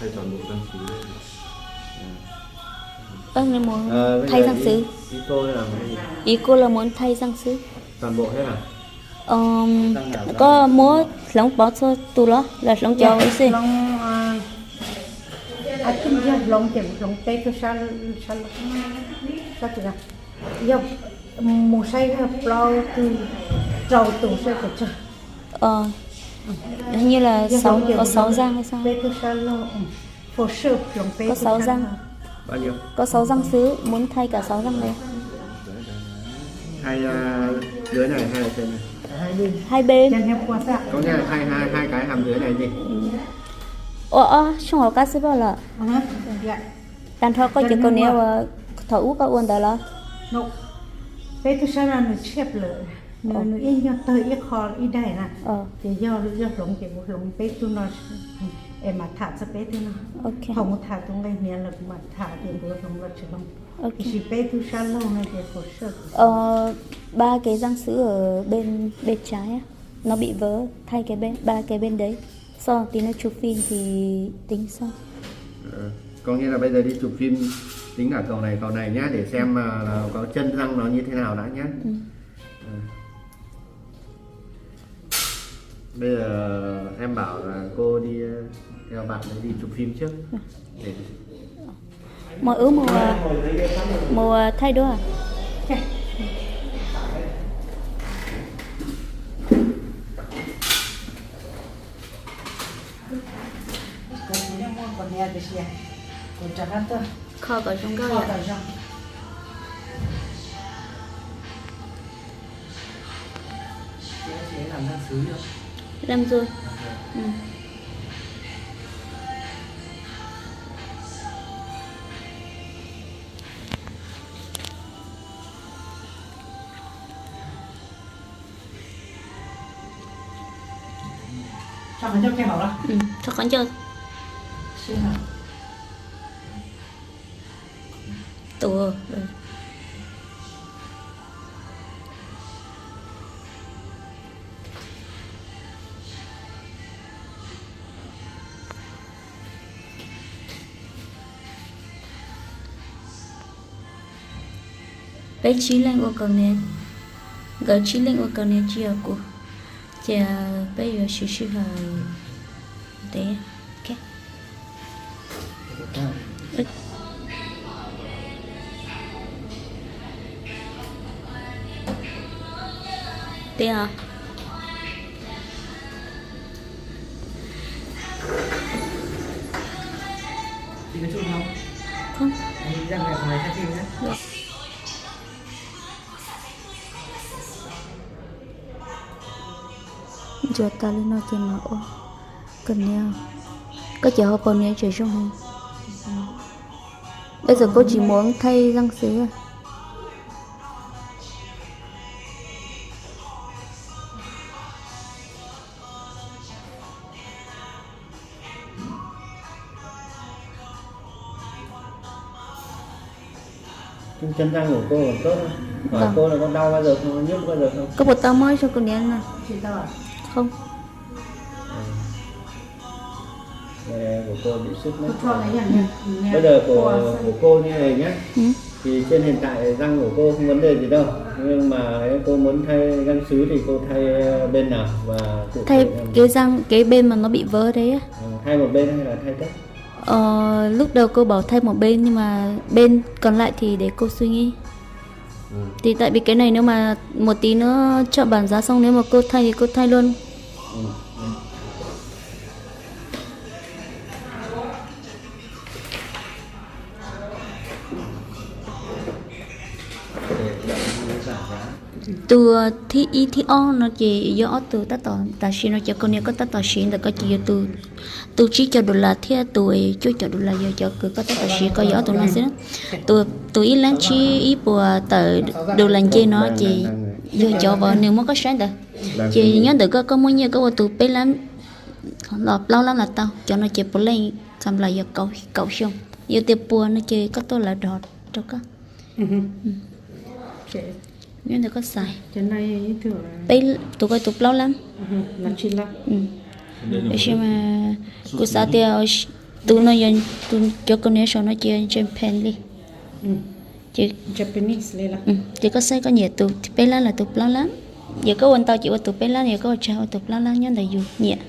Hay toàn bộ răng xứ đấy. Ơ, nó muốn thay răng xứ. Ý cô là muốn thay răng xứ. Toàn bộ hết à? Ờm, koj muab hloov pauv txhua tus los, los hloov cov ua xwb. Hloov, a, a, yog hloov ces hloov peb tug sab, sab, sab, yog mus saib yog plaub tug, rau tus sab pes tsawg. Ờ, hình như là sáu, có sáu răng hay sao? Peb tug sab laug, hồ sơ hloov peb tug sab laug. Có sáu răng. Bao nhiêu? Có sáu răng xứ, muốn thay cả sáu răng này. Hai, à, dưới này hay là trên này? Hai bên. Có nghĩa là thay hai, hai cái hàm dưới này gì? Ua ob soo hauv qab xwb poj los? Tag nrho koj cov kaus hniav uas thaum ub koj ua ntawd los? Peb tug sab no nws tshiab lawm, nws, nws ib nyuag tawg ib qho ib daim na. Ces yog, yog hloov ces kuv hloov peb tug no es mam tham txog peb tug no. Thaum mus tham tus nqe hniav lawm kuv mam tham tias kuv hloov los tsis hloov. Tiam sis peb tug sab laug no ces hồ sơ. Ờ, ba cái răng xứ ở bên, bên trái á, nó bị vỡ, thay cái bên, ba cái bên đấy. Sau tí nữa chụp phim thì tính sau. Ờ, có nghĩa là bây giờ đi chụp phim tính cả cầu này, cầu này nhá, để xem, ờ, là có chân răng nó như thế nào đã nhá. Ờ. Bây giờ em bảo là cô đi, ờ, theo bạn ấy đi chụp phim trước. Để Mời ướm một, một thay đũa. Kho kom zoo nkauj yom. Làm rồi. Ừ. Tso qhov ncauj. Tua. Peb tsib leej ua kaus hniav, nkawd tsib leej ua kaus hniav tsis yog kuv, ces peb yuav siv sij hawm ntev. Ntev os. Ntsuas tas li no ces mam ua kaus hniav. Koj cov hauv paus hniav tseem zoo heev. Bây giờ cô chỉ muốn thay răng xứ. Chân răng của cô còn tốt không? Hỏi cô là có đau bao giờ không, có nhức bao giờ không? Có buộc tao mới cho cô nén nè. Không. Đây, của cô bị sứt mất rồi. Bây giờ của, của cô như này nhé. Ừ. Thì trên hiện tại răng của cô không vấn đề gì đâu. Nhưng mà cô muốn thay răng sứ thì cô thay bên nào và cụ thể là cái răng, cái bên mà nó bị vỡ đấy á. Ờ, thay một bên hay là thay tất? Ờ, lúc đầu cô bảo thay một bên nhưng mà bên còn lại thì để cô suy nghĩ. Thì tại vì cái này nếu mà một tí nữa chọn bản giá xong nếu mà cô thay thì cô thay luôn. Tus thib ib thib ob no ces yog ob tug tab tom, tam sim no cov kaus hniav koj tab tom siv ntawm ko ces yog tus, tus tsib caug dollar thiab tus cuaj caum dollar yog cov kws koj tab tom siv ko yog ob tug no xwb na. Tus, tus ib lab tsib ib puas tawm dollar nce no ces yog cov uas nws muab koj saib ntawd. Ces nyob ntawm koj, koj muaj nyiaj koj ua tus peb lab los plaub lab los tau. Cov no ces puav leej xam las yog kaum xyoo. Yog tias puas no ces koj tuaj lawv dov rau koj. Nyob ntawm koj xaiv. Peb, tus ko tus plaub lab. Tab sis mas kuv xav tias Tus no yog, tus cov kaus hniav saum no ces Japan li. Ces, ces koj xaiv koj nyiam tus peb lab los tus plaub lab. Yog koj ua ntau ces ua tus peb lab, yog koj ua tsawg ua tus plaub lab nyob ntawm yus nyiam.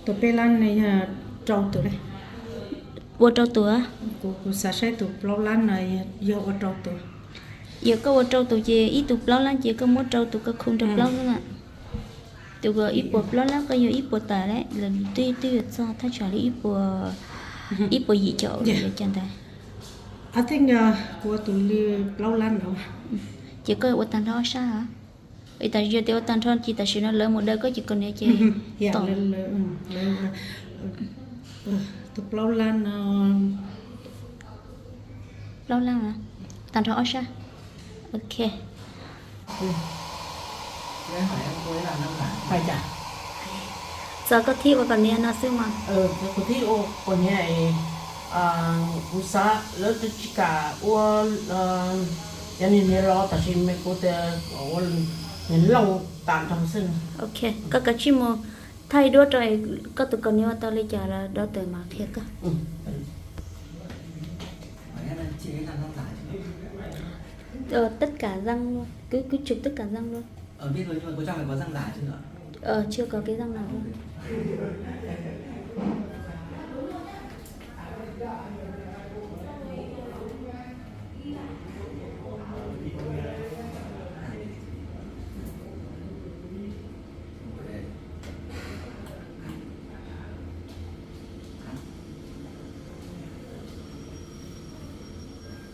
Tus peb lab no yog rau tus, ua rau tus. Kuv xav saib tus plaub lab no yog ua rau tus. Yog koj ua rau tus ces ib tug plaub lab ces koj muab rau tus koj khu nrog plaub lab. Tus ib puas plaub lab koj yog ib puas tawm lawm, twb twb yuav txog thaj tsam li ib puas, ib puas yim caum li cas ntawd. Kuv ua tus li plaub lab no. Ces koj ua tag nrho ob sab. Tam sis yog tias ua tag nrho ces tam sim no lawv mus daws koj ces kaus hniav ces tom. Tus plaub lab no, plaub lab, tag nrho ob sab. Ok. Txog koj thib ua kaus hniav no xwb mas. Kuv thib ua kaus hniav, kuv xav lawv tsis kam ua cov niag hniav los tam sis mas kuv tias ua niag looj tag nrho xwb. Ok, koj kav tsij mus thaij duab rau koj tus kaus hniav ua tau li cas los dov tawm mas qhia koj. Tất cả răng luôn, cứ cứ chụp tất cả răng luôn. Ờ, biết rồi nhưng mà có cho mày có răng giả chứ nữa. Ờ, chưa có cái răng nào luôn.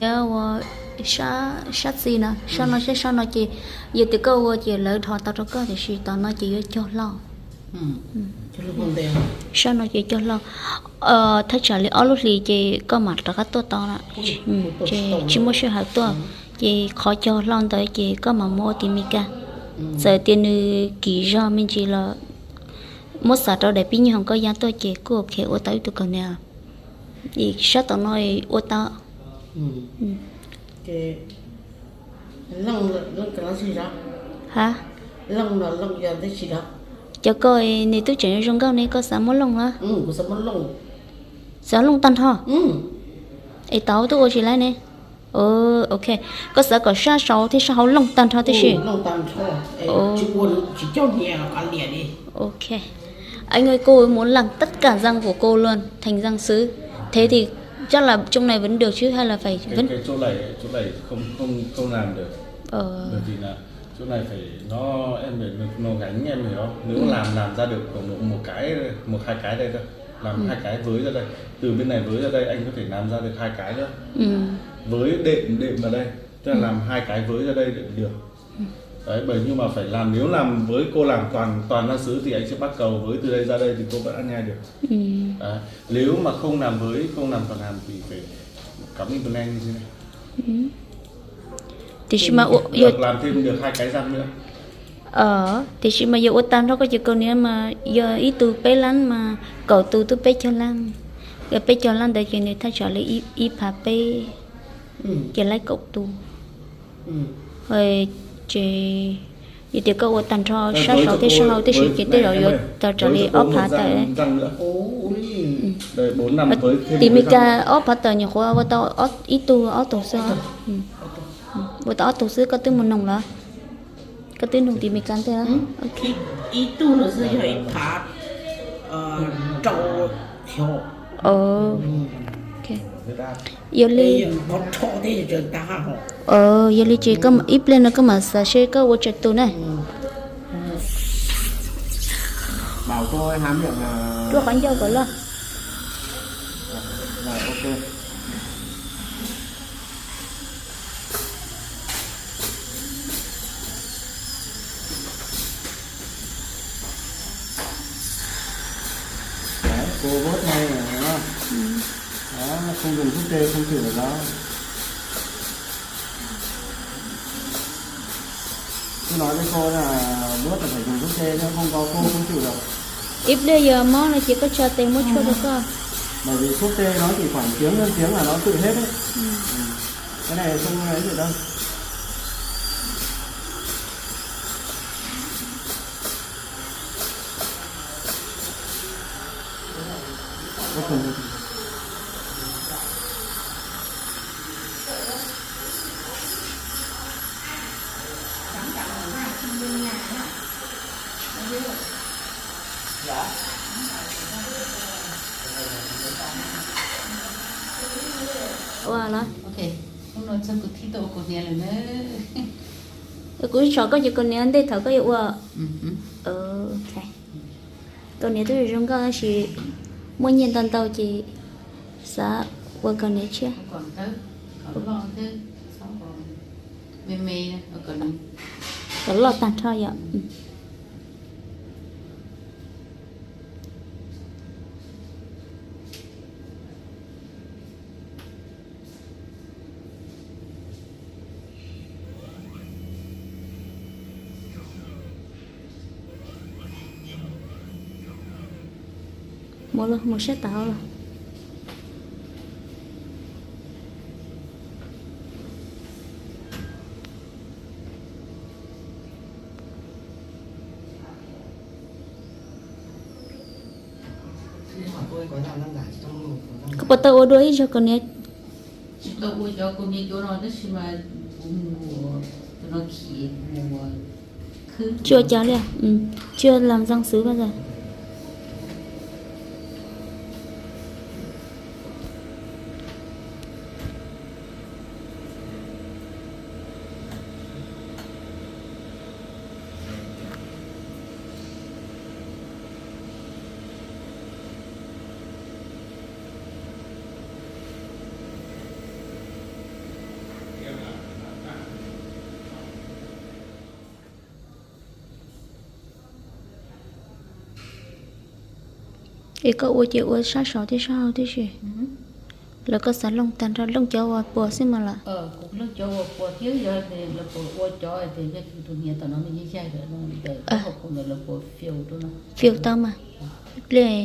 Ua sab txi no, sab no, sab no ces yog tias koj ua ces lawv dhos tau rau koj, tiam sis tom no ces yuav cog hlau. Sab no ces cog hlau. Thaj tsam li ob lub hlis ces koj mam rov qab tuaj tau lawm. Ces tsis muaj sij hawm tuaj, ces qhov cog hlau ntawd ces koj mam mus ua tim Mes Kas. Txawm tias nws kim zog me ntsis los muab xav rau daim pib nyuag hoom koj ya tuaj ces kuj ok, ua tau ib tug kaus hniav. Sab tom no ua tau. Ha, cov koj nws twb tseem zoo nkauj ne, koj xav muab looj los? Xav looj tag nrho? Es tau, twb ua tsis laib ne. Ok, koj xav kom sab saud thiab sab hauv looj tag nrho tib si? Ok. Anh ơi, cô ấy muốn làm tất cả răng của cô luôn, thành răng sứ. Thế thì chắc là trong này vẫn được chứ hay là phải vẫn... Cái, cái chỗ này, chỗ này không, không, không làm được. Ờ. Bởi vì là chỗ này phải nó, em phải, nó, nó gánh em hiểu không? Nếu làm, làm ra được khoảng độ một cái, một hai cái đây thôi. Làm hai cái với ra đây. Từ bên này với ra đây, anh có thể làm ra được hai cái nữa. Với đệm, đệm vào đây. Tức là làm hai cái với ra đây để được. Đấy, bởi nhưng mà phải làm, nếu làm với cô làm toàn, toàn răng sứ thì anh sẽ bắt cầu với từ đây ra đây thì cô vẫn ăn nhai được. Đấy. Nếu mà không làm với, không làm toàn hàm thì phải cắm implant như thế này. Tiam sis mas ua, được làm thêm được hai cái răng nữa. Tiam sis mas yog ua tag nrho koj cov kaus hniav mas yog ib tug peb lab mas kaum tus twb peb caug lab. Yog peb caug lab ntawd ces nws thaj tsam li ib phav peb, ces laib kaum tus. Ces yog tias koj ua tag nrho sab saud thiab sab hauv tib si ces tej zaum yuav tau raws li ob phav tawm. Tim Mes Kas ob phav tawm nyuam qhuav ua tau ib tug ob tug xwb. Ua tau ob tug xwb, koj twb mus noog los? Koj twb noog tim Mes Kas ntej los? Yog li, yog li ces ib pliag no koj mam xav seb koj ua tsawg tus na. Rua qhov ncauj kom loj. Đấy, cô bớt này rồi đó. Đó, không dùng thuốc tê không chịu được đó. Tôi nói với cô là bớt là phải dùng thuốc tê chứ không có cô không chịu được. Ib pliag yog mob no ces koj tsa tes muab tshuaj rau koj. Bởi vì thuốc tê nó chỉ khoảng tiếng, hơn tiếng là nó tự hết đấy. Cái này không ấy được đâu. Ua los. Kuv tso koj cov kaus hniav ntej thaum koj yuav ua. Kaus hniav twb zoo nkauj tab sis muaj nyiaj ntau ntau ces xav ua kaus hniav tshiab. Kom loj tag nrho yom. Mus los mus saib tau los. Koj puas tau ua dua ib zaug kaus hniav? Tsis tau ua cov kaus hniav cov no tab sis mas kuv mus, tus no khi kuv mus khwb. Tsis ua cov li, tsis ua lam zog xwb koj ntag. Es koj ua ces ua sab saud thiab sab hauv tib si. Lawv koj xav looj tag nrho, looj cov uas puas xwb mas los. Looj cov uas puas thiab yog lawv puas ua cov tias yog tus hniav tom no nws yaig yaig lawm no ntawd, hauv paus ntawd lawv puas fill rau no. Fill tau mas. Pliag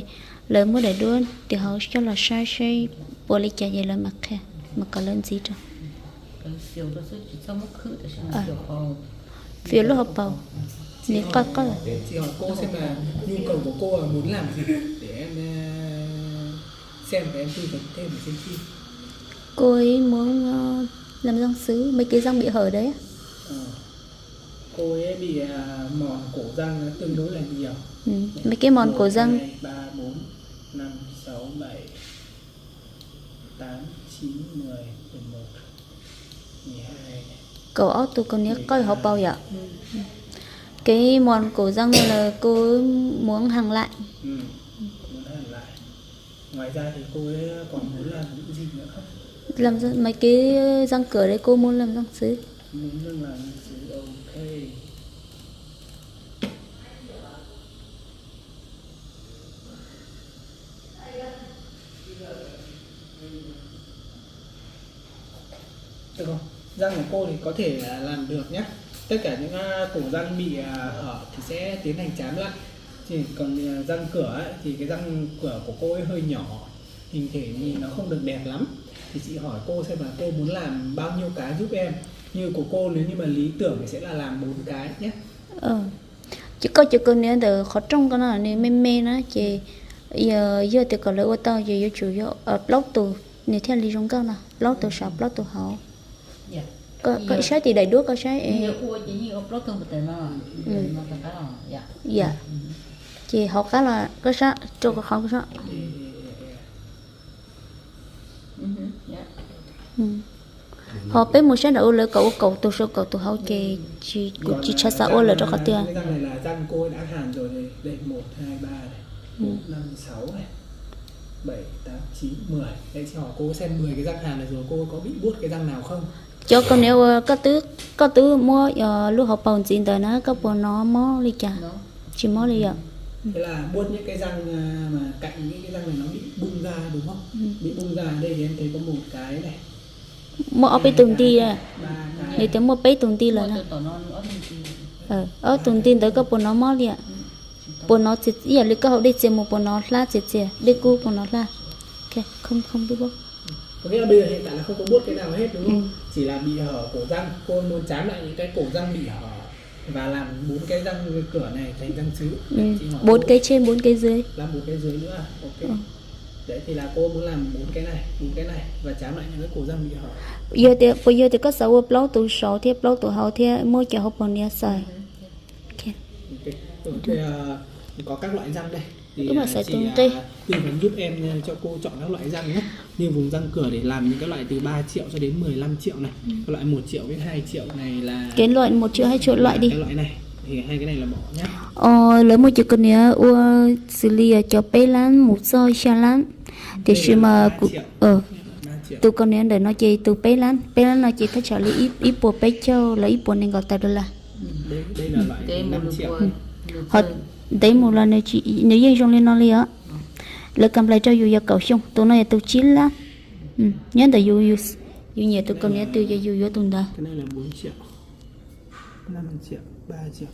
lawv muab daim duab tim hauv coj los saib saib puas li cas ces lawv mam qhia, mas kom lawv ntxiv rau. Fill lub hauv paus, nws qoj qoj. Nhu cầu của cô là muốn làm gì để em, ờ, xem và em tư vấn thêm ở trên phim. Cô ấy muốn, ờ, làm răng sứ, mấy cái răng bị hở đấy á. Ờ. Cô ấy bị, à, mòn cổ răng tương đối là nhiều. Ừ, mấy cái mòn một, cổ răng. Hai, ba, bốn, năm, sáu, bảy, tám, chín, mười, mười một, mười hai. Kaum ob tug kaus hniav qoj hauv paus yom. Cái mòn cổ răng này là cô muốn hàn lại. Ừ, muốn hàn lại. Ngoài ra thì cô ấy còn muốn làm những gì nữa không? Làm răng, mấy cái răng cửa đấy cô muốn làm răng sứ. Muốn làm răng sứ, ok. Được không? Răng của cô thì có thể là làm được nhé. Tất cả những, à, cổ răng bị, à, hở thì sẽ tiến hành chám lại. Chỉ còn, à, răng cửa ấy, thì cái răng cửa của cô ấy hơi nhỏ. Hình thể nhìn nó không được đẹp lắm. Thì chị hỏi cô xem là cô muốn làm bao nhiêu cái giúp em. Như của cô nếu như mà lý tưởng thì sẽ là làm bốn cái nhé. Ces koj cov kaus hniav ntawm qhov rooj ko no nws me me na ces yog tias kom lawv ua tau ces yuav tsum yog plaub tus nws thiaj li zoo nkauj no, plaub tus saum plaub tus hauv. Koj saib tim daim duab koj saib. Yam, ces hauv qab los koj sab rau qhov koj sab. Ho peb mus sab nram ua lawv kom ua kaum tus saum kaum tus hauv ces kuv tsis tshua xav ua lawm rau qhov tias cov kaus hniav uas koj twb muab lub hauv paus ntxiv ntawd na koj puas hnov mob li cas? Tsis mob li yom? Muaj ob peb tus nti, nws tias muaj peb tus nti lawm na. Ob tus nti ntawd koj puas hnov mob li? Puas hnov txias, ib yam li koj haus dej txias mus puas hnov hlab txias txias, dej kub puas hnov hlab? Không, không biết bác. Có nghĩa là bây giờ hiện tại là không có buốt cái nào hết đúng không? Chỉ là bị hở cổ răng. Cô muốn chám lại những cái cổ răng bị hở và làm bốn cái răng cửa này thành răng sứ. Chị hỏi bốn cô cái trên, bốn cái dưới. Làm bốn cái dưới nữa à? Ok. Đấy thì là cô muốn làm bốn cái này, bốn cái này và chán lại những cái cổ răng bị hở. Yog tias, puas yog tias koj xav ua plaub tus saud thiab plaub tus hauv thiab muab cov hauv paus niav xaws? Có các loại răng đây. Thì, à, chị, à, tư vấn giúp em, à, cho cô chọn các loại răng nhé. Như vùng răng cửa để làm những cái loại từ ba triệu cho đến mười lăm triệu này. Cái loại một triệu với hai triệu này là cái loại một triệu, hai triệu loại đi. Cái loại này. Thì hai cái này là bỏ nhé. Lawv muaj cov kaus hniav ua xws li cov peb lab mus txog xya lab. Tiam sis mas tus kaus hniav ntawm no ces tus peb lab, peb lab no ces thaj tsam li ib puas peb caug los ib puas nees nkaum tawm dollar. Ho ntev mus los nws yeej zoo li no li os. Lawv kam nplais rau yus yog kaum xyoo, tus no yog tus tsib lab. Nyob ntawm yus, yus nyiam tus kaus hniav twg ces yus yuav tus ntawd.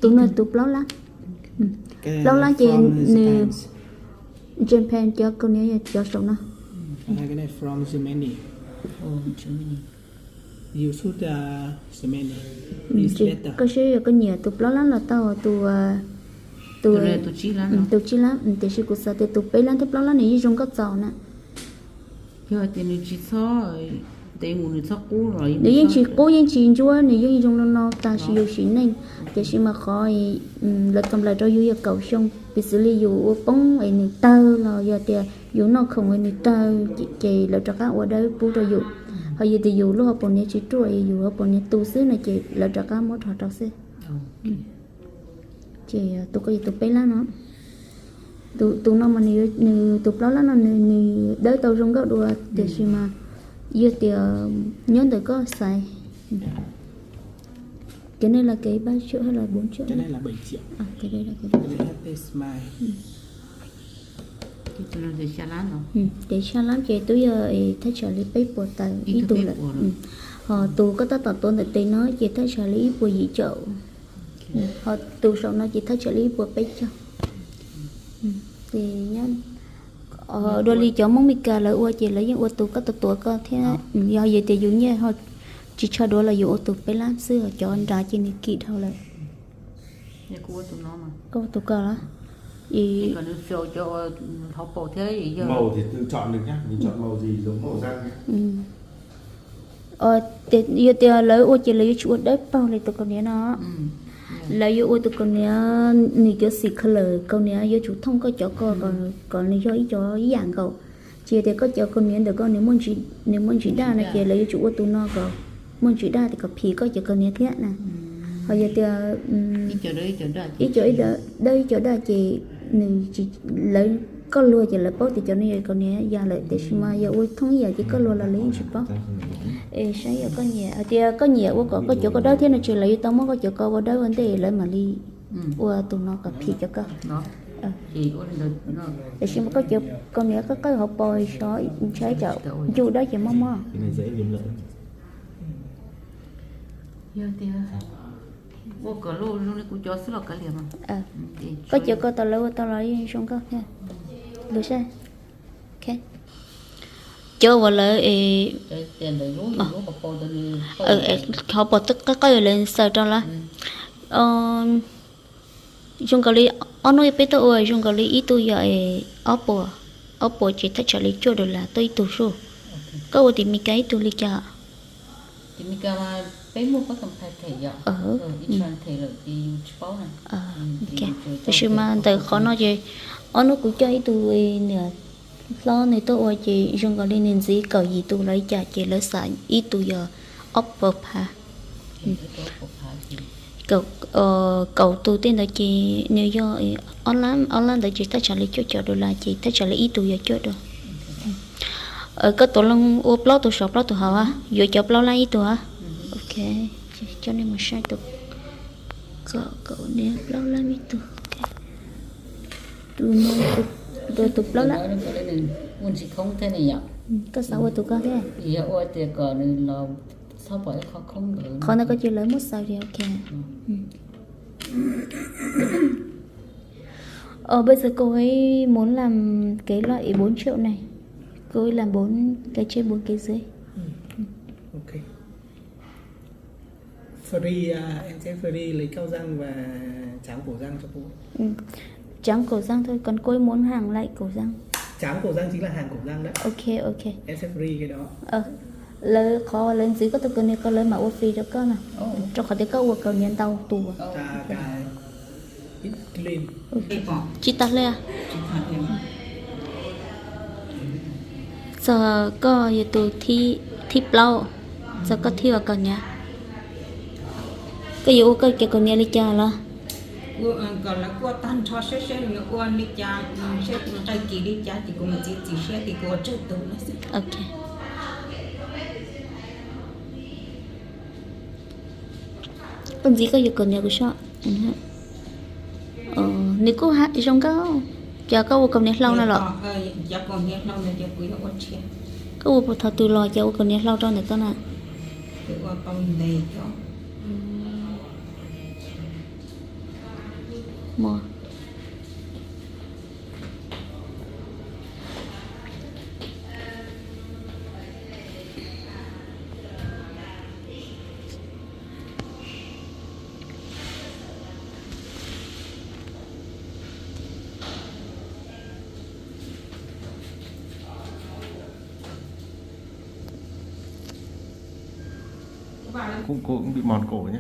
Tus no tus plaub lab. Plaub lab ces nws Japan cov kaus hniav yog cov saum no. Koj saib yog koj nyiam tus plaub lab los tau, tus, tus tsib lab, tiam sis kuv xav tias tus peb lab thiab plaub lab nws yeej zoo nkauj txaus na. Nws yeej tsis qub yeej tsis ntsuab, nws yeej zoo li no tag sim yus sim neej. Tiam sis mas qhov lawv kam nplais rau yus yog kaum xyoo, piv xws li yus ua poob es nws tawg los yog tias yus noj khoom es nws tawg, ces lawv rov qab ua dawb pub rau yus. Ho yog tias yus lub hauv paus hniav tsis ruaj es yus hauv paus hniav tu xwb no ces lawv rov qab muab rho rau xwb. Ces tus koj yog tus peb lab no. Tus no mas nws, tus plaub lab no nws, nws dawb tau zoo nkauj dua, tiam sis mas yog tias nyob ntawm koj xaiv. Cái này là cái ba triệu hay là bốn triệu? Ces xya lab ces twb yog thaj tsam li peb puas tawm ib tug lawm. Ho tus koj tab tom tuav ntawm tes no ces thaj tsam li ib puas yim caum. Ho tus saum no ces thaj tsam li ib puas peb caug. Ces dua li cov Hmoob Meskas lawv ua ces lawv yeej ua tus koj tuav tuav koj thiab. Yog yus tias yus nyiaj ho tsis tsho duav los yus ua tus peb lab xwb, cov nrad ces nws kim dhau lawm. Koj ua tus koj los? Yog tias lawv ua ces lawv yuav tsis ua dawb paug li tus kaus hniav no. Lawv yuav ua tus kaus hniav, nws cov xim color kaus hniav yuav tsum thooj koj cov ko kom nws yog ib co ib yam nkaus. Tsis yog tias koj cov kaus hniav ntawm koj nws muaj ntsis daj no ces lawv yuav tsum ua tus no kom muaj ntsis daj kom phim koj cov kaus hniav thiab na. Ho yog tias ib co dawb ib co daj ces nws, lawv, koj luag ces lawv paub tias cov no yog kaus hniav ya lawm, tiam sis mas yog ua thooj ib yam ces koj luag los lawv yeej tsis paub. Es saib yog koj nyiam, hais tias koj nyiam ua kom koj cov ko dawb thiab no ces lawv yuav tau muab koj cov ko ua dawb ua ntej lawv mam li ua tus no kom phim cov ko. Tiam sis mas koj cov kaus hniav qawj qawj hauv paus xyov ntshai tsam ncu dawb ces mob mob. Koj cov ko tau lawv ua tau los yeej zoo nkauj thiab. Lwm sab. Cov uas lawv es hauv paus qawj qawj lawv xaws rau lawm. Zoo nkaus li ob hnub peb tuaj ua zoo nkaus li ib tug yog ob puas, ob puas ces thaj tsam li cuaj dollar tuaj ib tug sub. Koj ua tim Meskas ib tug li cas? Tab sis mas ntawm qhov no ces ob hnub kuv coj ib tug niam hlob nws tuaj ua ces zoo nkaus li nws ntxiv kaum yim tus los li cas ces lawv xam ib tug yog ob puas phav. Kaum tus tej ntawd ces nws yog ob lab, ob lab ntawd ces thaj tsam li cuaj caum dollar ces thaj tsam li ib tug yog cuaj dua. Koj tuav loo ua plaub tus saud plaub tus hauv, yuav cov plaub lab ib tug. Ok, coj nej mus saib tus, kaum niam plaub lab ib tug. Tus no, tus plaub lab. Koj xav ua tus koj thiab? Qhov ntawd koj cia lawv muab xaws li ok. Ồ, bây giờ cô ấy muốn làm cái loại bốn triệu này. Cô ấy làm bốn cái trên bốn cái dưới. Free, à, em sẽ free lấy cao răng và tráng cổ răng cho cô. Tráng cổ răng thôi, còn cô ấy muốn hàn lại cổ răng. Cám của Giang chính là hàng của Giang đấy. Ok, ok. Em sẽ free cái đó. Lawv qhov lawv ntxiv koj tus kaus hniav ko lawv mam ua free rau koj na. Rau qhov tias koj ua kaus hniav ntau tus. Tsis tas hle. Txog koj yog tus thib plaub, txog koj thib ua kaus hniav. Koj yuav ua koj cov kaus hniav li cas los? Kom lawv kuaj tag nrho seb seb nws ua li cas, seb nws nqaij kis li cas ces kuv mam txiav txim siab ces kuv ua tsawg tus no xwb. Ok. Koj ntxiv koj yuav kaus hniav kuv soj. Nws kuj zoo nkauj. Ces koj ua kaus hniav hlau no los? Koj ua puas thaum twg los ces ua kaus hniav hlau rau ntawm koj na. Cũng, cô cũng bị mòn cổ nhé.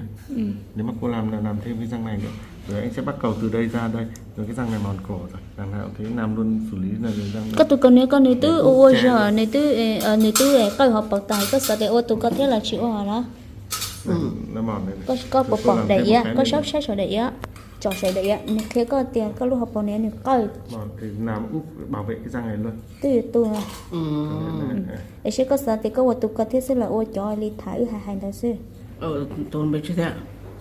Nếu mà cô làm là làm thêm cái răng này nữa. Rồi anh sẽ bắt cầu từ đây ra đây. Rồi cái răng này mòn cổ rồi. Đằng nào thấy Nam luôn xử lý là răng. Koj tus kaus hniav ko nws twb ua ua zog, nws twb, nws twb qawj hauv paus tas, koj xav tias ua tus ko thiab los tsis ua los? Koj puas pom daim iav, koj saib saib saum daim iav, tsom saum daim iav, nws qhia koj tias koj lub hauv paus hniav nws qawj. Twb yuav tu. Es seb koj xav tias koj ua tus ko thiab xwb los ua cov li tham wb hais hais ntawd xwb.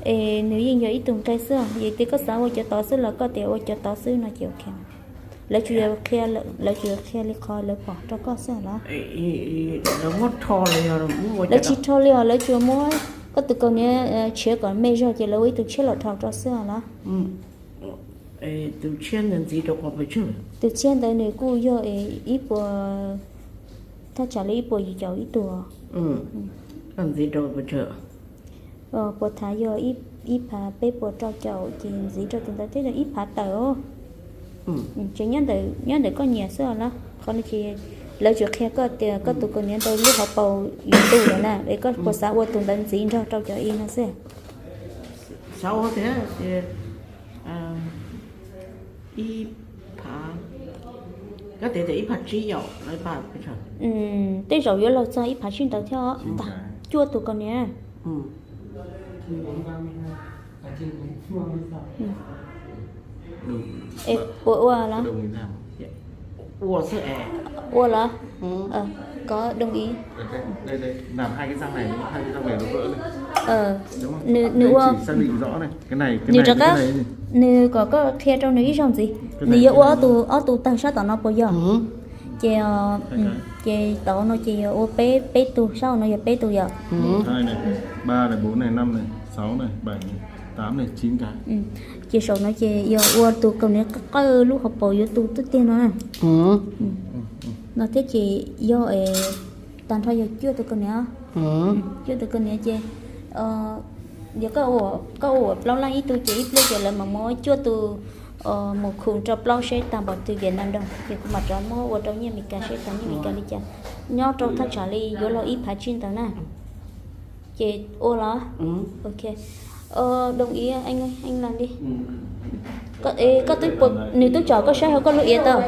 Es nws yeej yog ib tug nqe xwb, yog tias koj xav ua cov tod xwb los koj tias ua cov tod xwb no ces ok. Lawv tsuas yog qhia, lawv tsuas yog qhia li qhov lawv pom rau koj xwb los? Lawv tsis rho li os, lawv tsuas muab koj tus kaus hniav tshiav kom me zog ces lawv ua ib tug tshiab los dhau rau xwb los? Tus tshiab ntawd nws kuj yog ib puas, thaj tsam li ib puas yim caum ib tug. Puas thav yog ib phav peb puas rau caum ces ntxiv rau tus ntawd thiab yog ib phav tawm os. Ces nyob ntawm koj nyiam xwb os los qhov no ces lawv tsuas qhia koj tias koj tus kaus hniav ntawd lub hauv paus yuav tu lawm na es koj puas xav ua tus ntawd ntxiv nrog rau cov i no xwb. Xav ua tiag ces ib phav, koj tias tias ib phav tsib yom, ib phav, tej zaum yuav luag txog ib phav tsib ntawd thiab os, tag cuaj tus kaus hniav. Es puas ua los? Ua los? Có đồng ý. Nws ua, nws rov qab, nws kom koj qhia rau nws ib zaug ntxiv. Nws yuav ua ob tug tawg sab tom no puas yog? Ces, ces tod no ces yog ua peb, peb tug, sab hauv no yog peb tug yom? Ba này, bốn này, năm này, sáu này, bảy này, tám này, chín cái. Ces saum no ces yog ua tus kaus hniav qawj lub hauv paus yuav tu tiag tiag no. No thiab ces yog tag nrho yog cuaj tus kaus hniav. Cuaj tus kaus hniav ces yog koj ua plaub leeg ib tug ces ib pliag ces lawv mam muab cuaj tus mus khu rau plaub seb tag npaum twg Việt Nam đồng ces kuv mam rov muab ua rau nyiaj Meskas seb tag nyiaj Meskas li cas. Nyob rau thaj tsam li yuav luag ib phav tsib ntawd na. Ces ua los? Ok. Đồng ý anh ơi, anh làm đi. Koj twb, nws twb tsom koj saib hauv koj lub iav tau.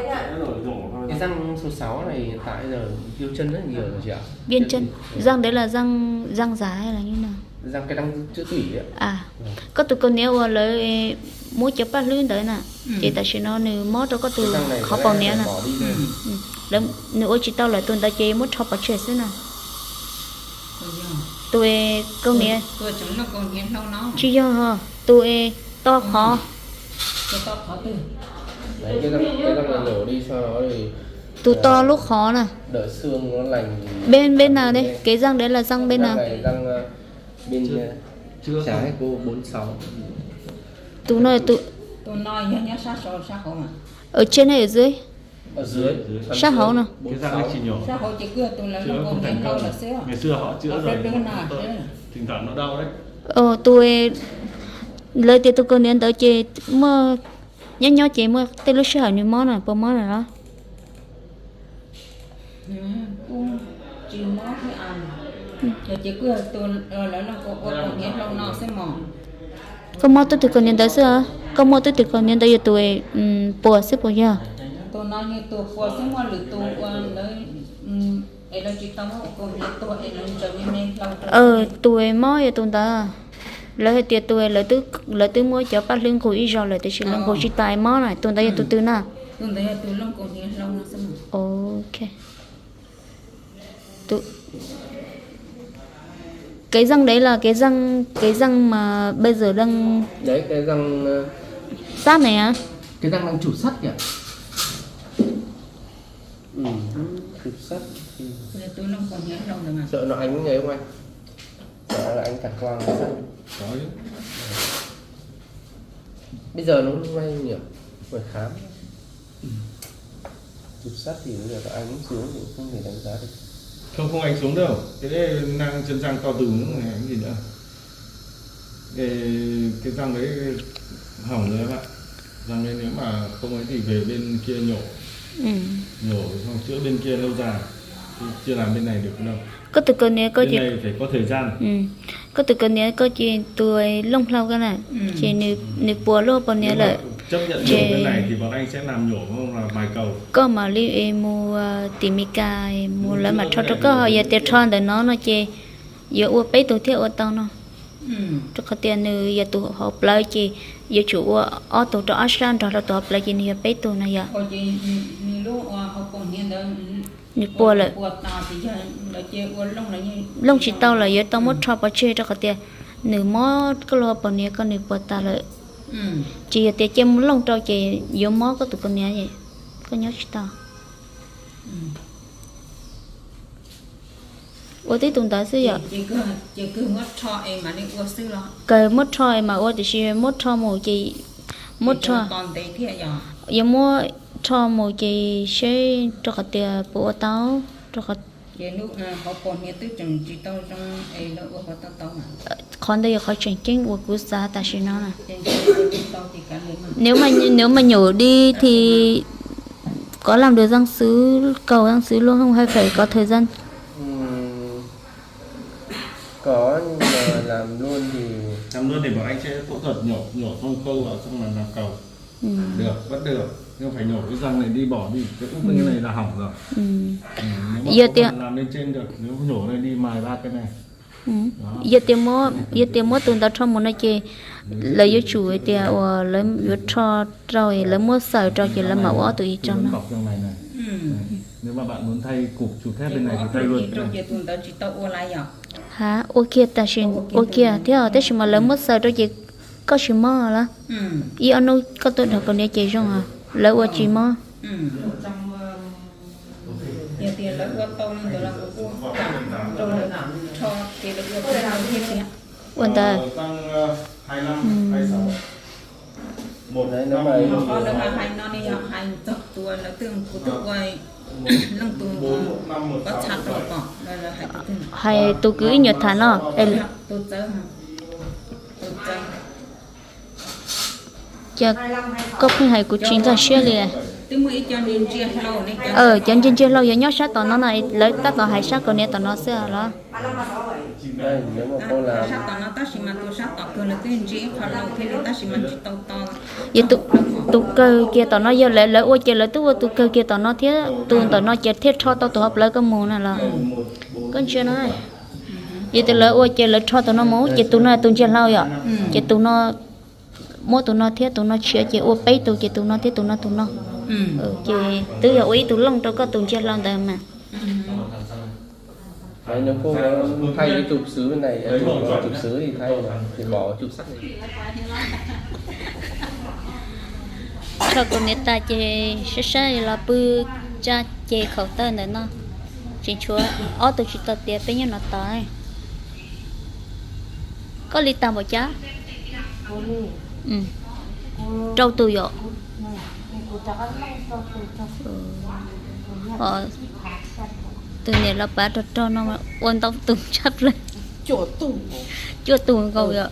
Cái răng số sáu này hiện tại bây giờ Viêm chân rất nhiều rồi chị ạ. Viêm chân. Răng đấy là răng, răng giả hay là như nào? Răng, cái răng trước tủy ấy ạ. À, koj tus kaus hniav uas lawv muab cov paj hlwb ntawd na, ces tam sim no nws mob rau koj tus qhov paus hniav na. Nws ua tsis tau lawm, tus ntawd ces muab rho pov tseg xwb na. Tus kaus hniav tsis yog, tus to qhov. Tus to lub qhov na. Bên, bên nào đây? Cái răng đấy là răng bên nào? Tus no, tus ở trên hay ở dưới? Sab hauv no. Tus, lawv tias tus kaus hniav ntawd ces muaj, nyob nyob ces muaj tej lub sij hawm nws mob na, puas mob na los? Kuj tsis mob thiab. Yog ces kuj yog tus lawv los ua kaus hniav hlau no xwb mog. Koj mob twb tus kaus hniav ntawd xwb, koj muaj twb tus kaus hniav ntawd yog tus puas xwb puas yog? Tus no yog tus puas xwb, muaj lwm tus ua lawv, es lawv tsis tau muab ua kaus hniav tuag es lawv ntsaws me me hlau rau. Tus mob yog tus ntawd. Lawv hais tias tus lawv twb muab cov paj hlwb nqus ib zaug lawm tiam sis lawv nqus tsis tas mob na, tus ntawd yog tus twg na? Tus ntawd yog tus looj kaus hniav hlau no xwb. Ok. Kev zaj dev los kev zaj, kev zaj mas bây giờ đang, sab ne, kev zaj đang trục sắt kìa. Trục sắt. Sợ nó ánh người không anh? Sợ nó ánh phản quang sắt. Bây giờ nó loay hoay nhỉ? Phải khám. Trục sắt thì bây giờ các anh cũng xuống thì cũng không thể đánh giá được. Không, không ảnh hưởng đâu. Cái đấy năng chân răng to đùng nữa này, cái gì nữa. Cái, cái răng đấy hỏng rồi em ạ. Răng đấy nếu mà không ấy thì về bên kia nhổ. Nhổ xong chữa bên kia lâu dài. Chứ chưa làm bên này được đâu. Koj tus kaus hniav koj ces, koj tus kaus hniav koj ces tus looj hlau koj na, ces nws puas lub hauv paus hniav lawm, ces koj mam li mus tim Meskas mus lawv mam rho rau koj, ho yog tias rho ntawm no no ces yuav ua peb tug thiaj ua tau no. Rau qhov tias nws yog tus hauv plawv ces yuav tsum ua ob tug rau ob sab nrog rau tus hauv plawv ces nws yog peb tug no yom. Nws puas lawm. Looj tsis tau lawm yuav tau muab rho pov tseg rau qhov tias nws mob koj lub hauv paus hniav koj nws puas tas lawm. Ces yog tias cia mus looj rau ces yuav mob koj tus kaus hniav, koj nyob tsis tau. Ua tib tus ntawd xwb yom. Kawg muab rho es mam ua tiam sis muab rho mus ces, muab rho, yuav muab rho mus ces seb rau qhov tias puas ua tau, rau qhov qhov ntawd yog qhov tseem ceeb uas kuv xav tam sim no na. Nếu mà, nếu mà nhổ đi thì có làm được răng sứ, cầu răng sứ luôn không hay phải có thời gian? Có, nhưng mà làm luôn thì, làm luôn thì bọn anh sẽ phẫu thuật nhổ, nhổ thông khâu vào xong là làm cầu. Được, vẫn được. Nhưng phải nhổ cái răng này đi, bỏ đi. Cái úp cái này là hỏng rồi. Nếu mà không làm lên trên được, nếu nhổ này đi, mài ba cái này. Yog tias, yog tias muab tus ntawd rho mus no ces lawv yuav tsum tias uas lawv yuav rho rau, lawv muab xaws rau ces lawv mam ua ob tug ib rau no. Ha, ua kiag tam sim, ua kiag thiab tab sis mas lawv muab xaws rau ces koj tsis mob lawm. Ib ob hnub koj tuaj dhos kaus hniav ces zoo, lawv ua tsis mob. Ua ntawd. Hais tus kwv ib nyuag tham no. Ces koj pheej hais kuv tsis nkag siab li. Cov ntsia ntsia hlau yuav nyob sab tom no no, lawv tab tom hais sab kaus hniav tom no xwb los. Tus kawg kiag tom no yog lawv, lawv ua ces lawv twb ua tus kawg kiag tom no thiab tus ntawm no ces thiaj rho tau tus hauv plawv koj mus na los. Koj ntsia no, yog tias lawv ua ces lawv rho tus no mus ces tus no tus ntsia hlau yom, ces tus no muab tus no thiab tus no tshiav ces ua peb tus ces tus no thiab tus no tus no. Ces twb yog ua ib tug looj rau koj tus ntsia hlau ntawd mas. Đấy, nó không có thay cái trục xứ bên này, à, trục, trục xứ thì thay rồi, thì bỏ trục sắt này. Rho kaus hniav tas ces saib saib los pw tsa ces khaum tawm ntawm no. Tseem tshuav ob tug tsis tau tiav peb nyob no tos. Koj li tag npaum cas? Rau tus yom. Tus niam los pav rog rog no ua ntau tus tshaj plaws. Cuaj tus nkaus yom.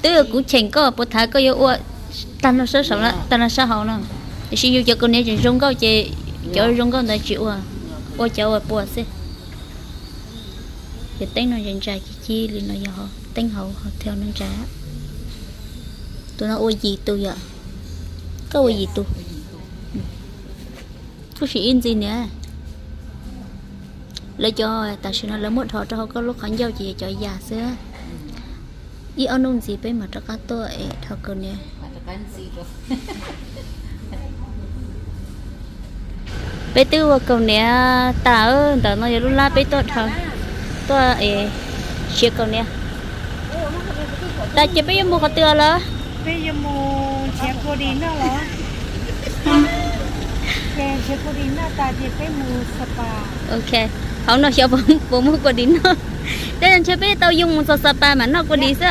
Twb yog kuv cheem koj puas thav koj yuav ua tag no sab saum, tag no sab hauv no. Tiam sis yus cov kaus hniav tseem zoo nkauj ces cov zoo nkauj ntawd tsis ua. Ua cov uas puas xwb. Yog teeb no ntsa ntsa ci ci li no yog teeb hauv hotel no ntsa. Tus no ua yim tus yom. Koj ua yim tus. Kuj sim ib ntxiv niam. Lawv cov tam sim no lawv muab dhos rau hauv koj lub qhov ncauj ces yog cov yas xwb. Ib ob hnub ntxiv peb mam rov qab tuaj es dhos kaus hniav. Peb twb ua kaus hniav tas, ntawm no yog lub lab peb tuaj dhos, tuaj es siav kaus hniav. Tas ces peb yuav mus qhov twg lawm? Peb yuav mus nrhiav kua dis noj los? Nrhiav kua dis noj tas ces peb mus Sapa. Ok, hauv no xyov puas muaj kua dis noj. Tej zaum ntshe peb tau yoo mus txog Sapa mam noj kua dis xwb.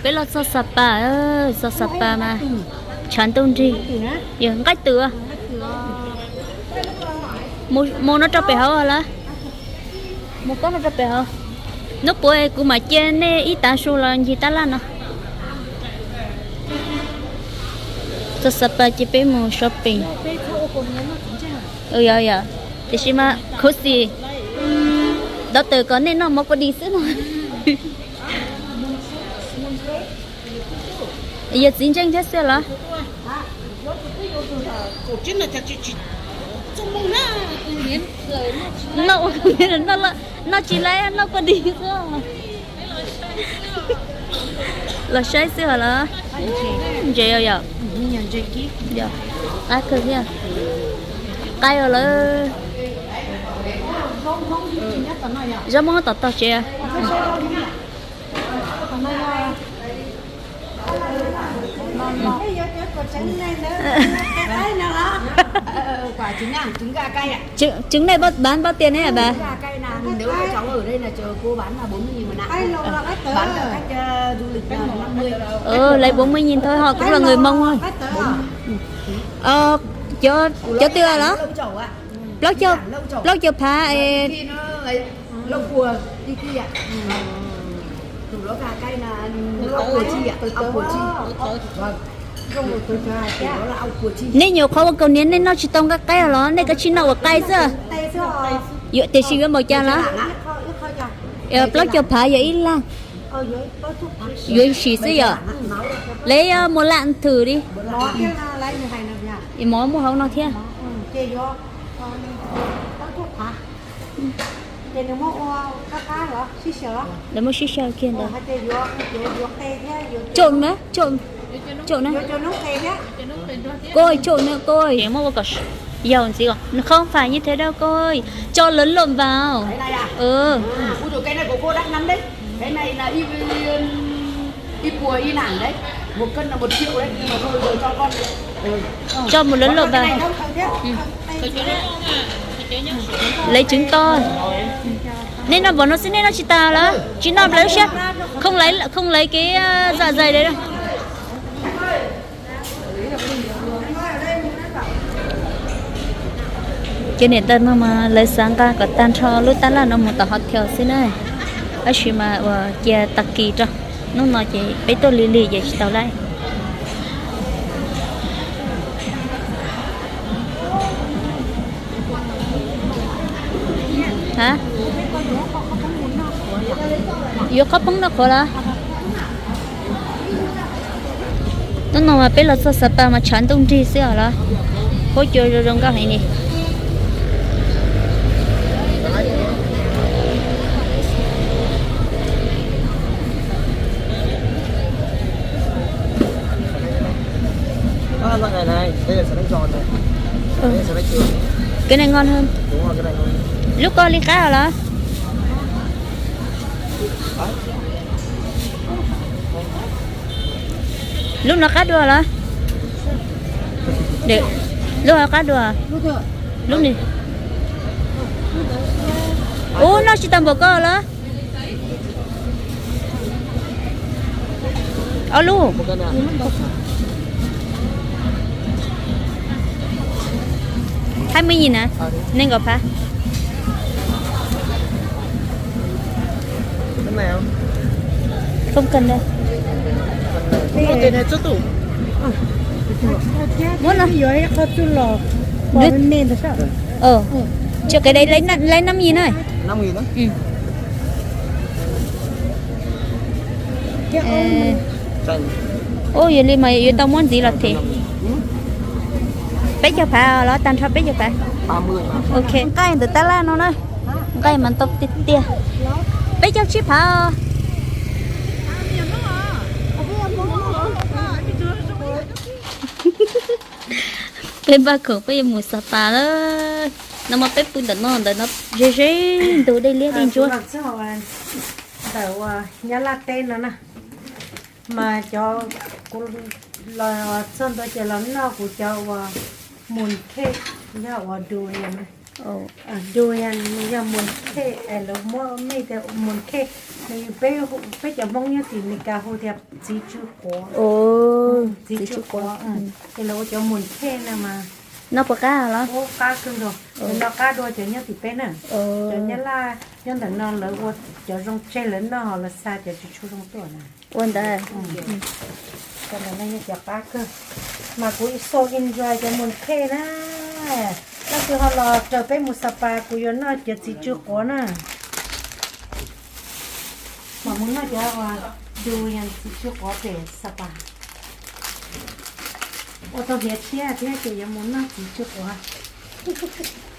Peb los txog Sapa, txog Sapa mas tshav ntuj nrig. Yog nqaij twm. Mus no rau pem hauv lawm. Mus kob no rau pem hauv. Hnub puav kuv mam cia nej ib tav su los ncig tab laj no. Txog Sapa ces peb mus shopping. Yog yog, tiam sis mas khuv xim, doctor kom nej noj mov kua dis xwb no. Yog txiv ntseej thiab xwb los? Noj tsis laib, noj kua dis xwb. Los saib xwb os los. Ntses yom. Qab kawg thiab. Qaib os lawm. Zaub Hmoob tom tog tsev. Trứng này bán bao tiền đấy hả bà? Nếu các cháu ở đây là chờ cô bán là bốn mươi nghìn một nặng. Bán cho khách, ờ, du lịch là năm mươi. Ừ, lấy bốn mươi nghìn thôi, họ cũng là người Mông thôi. Ờ, cov, cov twg lawm? Plaub caug, plaub caug phav. Khi nó ấy, Lông cua, đi kia. Chủ đó gà cay là ốc cua chi ạ? Ốc cua chi. Vâng. Chủ đó là ốc cua chi. Nej nyuam qhuav ua kaus hniav nej noj tsis tau nqaij qaib los nej kav tsij noj ua qaib xwb. Tiam sis yuav npaum cas los? Plaub caug phav yog ib laj. Yuav sim xwb yom. Lawv mus lam thwm li. Mov muaj hauv no thiab. Lawv muab sib xyaw kiag ntawd. Trộn nữa, trộn, trộn nữa. Cô ơi, trộn nữa cô ơi. Muab ua kom yau ntxiv os. Không phải như thế đâu cô ơi. Cho lớn lộn vào. Ừ. Cái này của cô đắt lắm đấy. Cái này là y, y pùa y nản đấy. Một cân là một triệu đấy, nhưng mà thôi giờ cho con. Cho một lớn lộn vào. Lấy trứng to. Nej noj npaum no xwb nej noj tsis tas lawm, tsis noj lawm siab. Không lấy, không lấy cái, ờ, dạ dày đấy đâu. Cov niam tais no mas lawv xav nqa kom tag nrho lub tab laj no mus tom hotel xwb na. Tab sis mas uas cia tag kis rau, hnub no ces peb tuaj lig lig ces tsis tau lawm. Hab, yuav qhob poob noj qhuav lawm. Hnub no mas peb los txog Xav Pas mas tshav ntuj nrig xwb os los. Huab cua zoo zoo nkauj heev li. Cái này ngon hơn. Lub ko li qab os los? Lub no qab dua los? Lub no qab dua. Lub ni. Ub, noj tsis tau npaum ko los? Ob lub. Hai mươi nghìn hả? Nên gọi phải. Cái này không? Không cần đâu. Cái này trước tủ. Muốn không? Ui, cho cái đấy lấy năm, lấy năm nghìn thôi. Năm nghìn đó. Ừ. Ê. Ui, yog li mas yuav tau muab ntxiv los thiv. Peb caug phav los tag nrho peb caug phav. Ok, nqaij ntawm tab laj no na. Nqaij mas ntau tiag tiag. Peb caug tsib phav. Peb npaj khoom peb yuav mus Sapa lawm. No mas peb pw ntawm no, ntawm no ze ze ntug dej liab dej ntsuab. Ntawm uas Nyab Laj teb no na, mas cov kuv los txog ntua ces los noj kuv cov uas mus khej, yog uas durian, durian nws yog mus khej es lawv muab mej tias mus khej, nws peb, peb cov Hmoob nyob tim Meskas hu tias txiv tsw quav, txiv tsw quav, ces lawv ua cov mus khej na mas noj puas qab los? Ua qab kawg nkaus, nws noj qab dua cov nyob tim peb na. Cov Nyab Laj nyob ntawm no lawv ua cov zoo tseg lawv noj, ho lawv xa cov tsis tshua zoo tuaj na. Ua ntawd. Cov ntawm no yog cov qab kawg. Mas kuv so enjoy cov mus khej na. Leej twg ho los raws peb mus Sapa kuv yuav noj cov txiv tsw quav na. Mam mus noj cov uas durian txiv tsw quav pem Sapa. Ua tau hniav tshiab thiab ces yuav mus noj txiv tsw quav.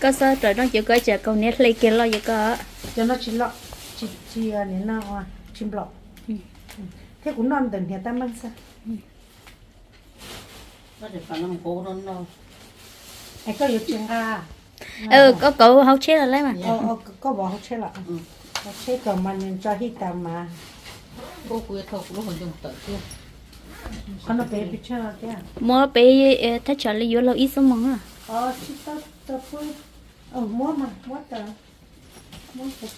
Koj xav raws noj cov koj tsam kaus hniav hle kiag loj yog koj. Cov no tsis loj, tsis, tsis, nim no tsis nplaum. Thiab kuv noj ntawm hniav tab meeg xwb. Es koj yuav tsis nqa? Koj kauv hauv tsheb los lawm mas. Koj vov hauv tsheb los? Hauv tsheb kom mas nws tso hij tas mas. Qhov no pem pes tsawg thiab? Muab peb thaj tsam li yuav laug ib xuab moos na. Muab mas, muab tas, muab tas.